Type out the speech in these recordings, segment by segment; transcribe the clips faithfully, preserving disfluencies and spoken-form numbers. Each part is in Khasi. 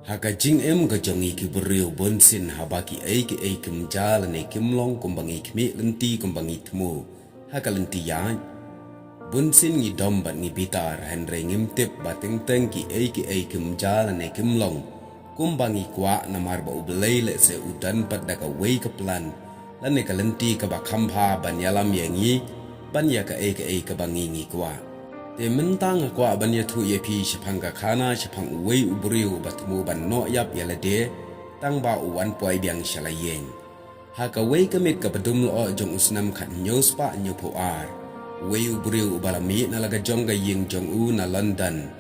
Ha ka jingim ka jong ngi ki briew, bunsien haba ki ei ki ei kim ja lane kim long kumba ngi khmih lynti, kumba ngi thmu ha ka lynti ïaid, bunsien ngi dom bad ngi bitar, hynrei ngim tip ba teng teng ki ei ki ei kim ja lane kim long kumba ngi kwah, namar ba U Blei lehse u don pat da kawei ka plan lane ka lynti kaba kham bha ban ïalam ïa ngi ban ïa ka ei ka ei kaba ngi ngi kwah. Te mynta nga kwah ban ïathuh ïa phi shaphang ka khana shaphang uwei u briew uba thmu ban noh ïap ïa lade tang ba u wan poi biang sha la ïing. Ha kawei ka miet kaba dum lyoh jong u snem khathynñiew spah hynñiewphew ar, uwei u briew uba la mih na la ka jong ka ïing jong u na London,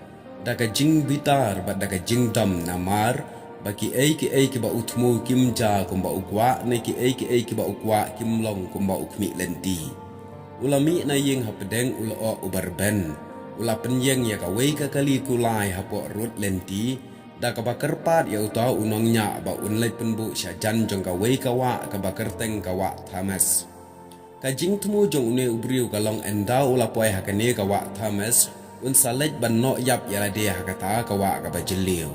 da ka jingbitar bad da ka jingdom, namar ba ki ei ki ei kiba u thmu kim ja kumba u kwah, ne ki ei ki ei kiba u kwah kim long kumba u khmih lynti. U la mih na ïing hapdeng u lyoh uba rben. U la pynïeng ïa kawei ka kali kulai hapoh rud lynti, da kaba kyrpad ïa uta u nongñiah ba un leit pynbuh shajan jong kawei ka wah kaba kyrteng ka Wah Thames. Ka jingthmu jong une u briew ka long, ynda u la poi ha kane ka Wah Thames, un sa leit ban noh ïap ïa lade ha kata ka wah kaba jylliew.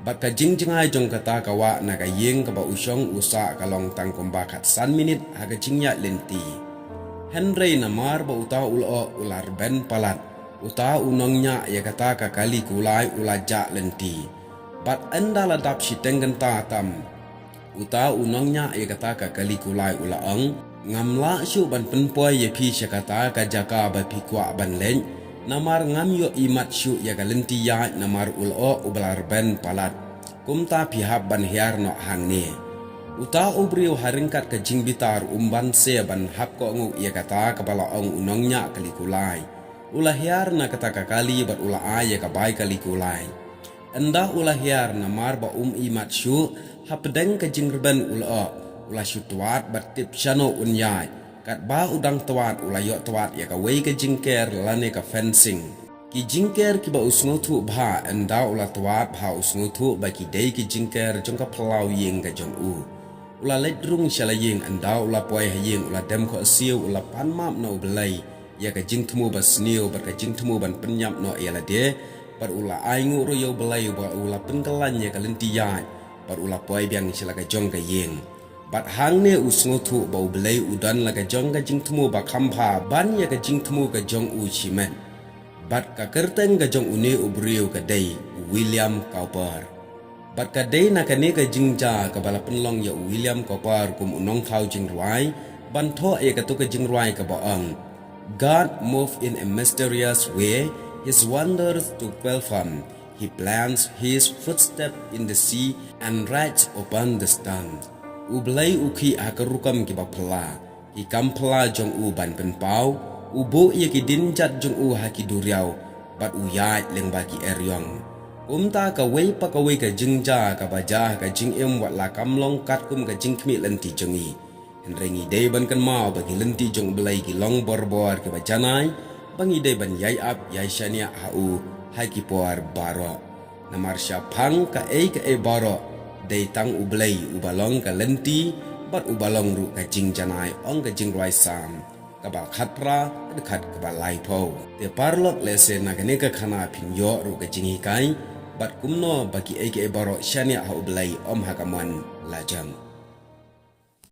Bad ka jingjngai jong kata ka wah na ka ïing kaba u shong u sah ka long tang kumba khatsan minit ha ka jingïaid lynti. Hynrei namar ba uta u lyoh u la rben palat, uta u nongñiah ïa kata ka kali kulai u la jah lynti. Bad ynda la dap shiteng kynta tam, uta u nongñiah ïa kata ka kali kulai u la ong, ngam lah shuh ban pynpoi ïa phi sha kata ka jaka ba phi kwah ban leit, namar ngam ïoh imat shuh ïa ka lynti ïaid namar u lyoh uba la rben palat. Kumta phi hap ban hiar noh hangne. Uta u briew ha ryngkat ka jingbitar um banse ban hap kohnguh ïa kata kaba la ong u nongñiah kali kulai. U la hiar na kata ka kali bad u la ai ïa ka bai kali kulai. Ynda u la hiar namar ba um imat shuh, hapdeng ka jingrben u lyoh, u la shu twad bad tip shano un ïaid. Katba u dang twad u la ïoh twad ïa kawei ka jingker lane ka fencing. Ki jingker kiba u sngewthuh bha, ynda u la twad bha u sngewthuh ba ki dei ki jingker jong ka phyllaw ïing ka jong u. U la leit rung sha la ïing, ynda u la poi ha ïing u la dem khohsiew, u la pan map na U Blei ïa ka jingthmu ba sniew bad ka jingthmu ban pynïap noh ïa lade, bad u la ainguh ruh ïa U Blei ba u la pynkylla ïa ka lynti ïaid, bad u la poi biang sha la ka jong ka ïing. Bad hangne u sngewthuh ba U Blei u don la ka jong ka jingthmu ba kham bha ban ïa ka jingthmu ka jong u shimet. Bad ka kyrteng ka jong une u briew ka dei u William Cowper. Bad ka dei na kane ka jingjia kaba la pynlong ïa u William Cowper kum u nongthaw jingrwai, ban thoh ïa kato ka jingrwai kaba ong, God moved in a mysterious way, his wonders to perform, he plants his footstep in the sea and rides upon the storm. U Blei u khih ha ka rukom kiba phylla, ki kam phylla jong u ban pynpaw, u buh ïa ki dienjat jong u ha ki duriaw, bad u ïaid lyngba ki eriong. Kumta kawei pa kawei ka jingjia kaba jia ha ka jingim wat la kam long katkum ka jingkhmih lynti jong ngi, hynrei ngi dei ban kynmaw ba ki lynti jong U Blei ki long borbor kiba janai, ba ngi dei ban ïai ap ïai shaniah ha u ha ki por baroh. Namar shaphang kaei kaei baroh dei tang U Blei uba long ka lynti bad uba long ruh ka jingjanai, ong ka jingrwai Salm kaba khatphra, dkhot kaba laiphew. Te paralok, lehse na kane ka khana phin ïoh ruh ka jinghikai bad kumno ba kiei kiei baroh shaniah ha U Blei, ym ha ka mon lajong.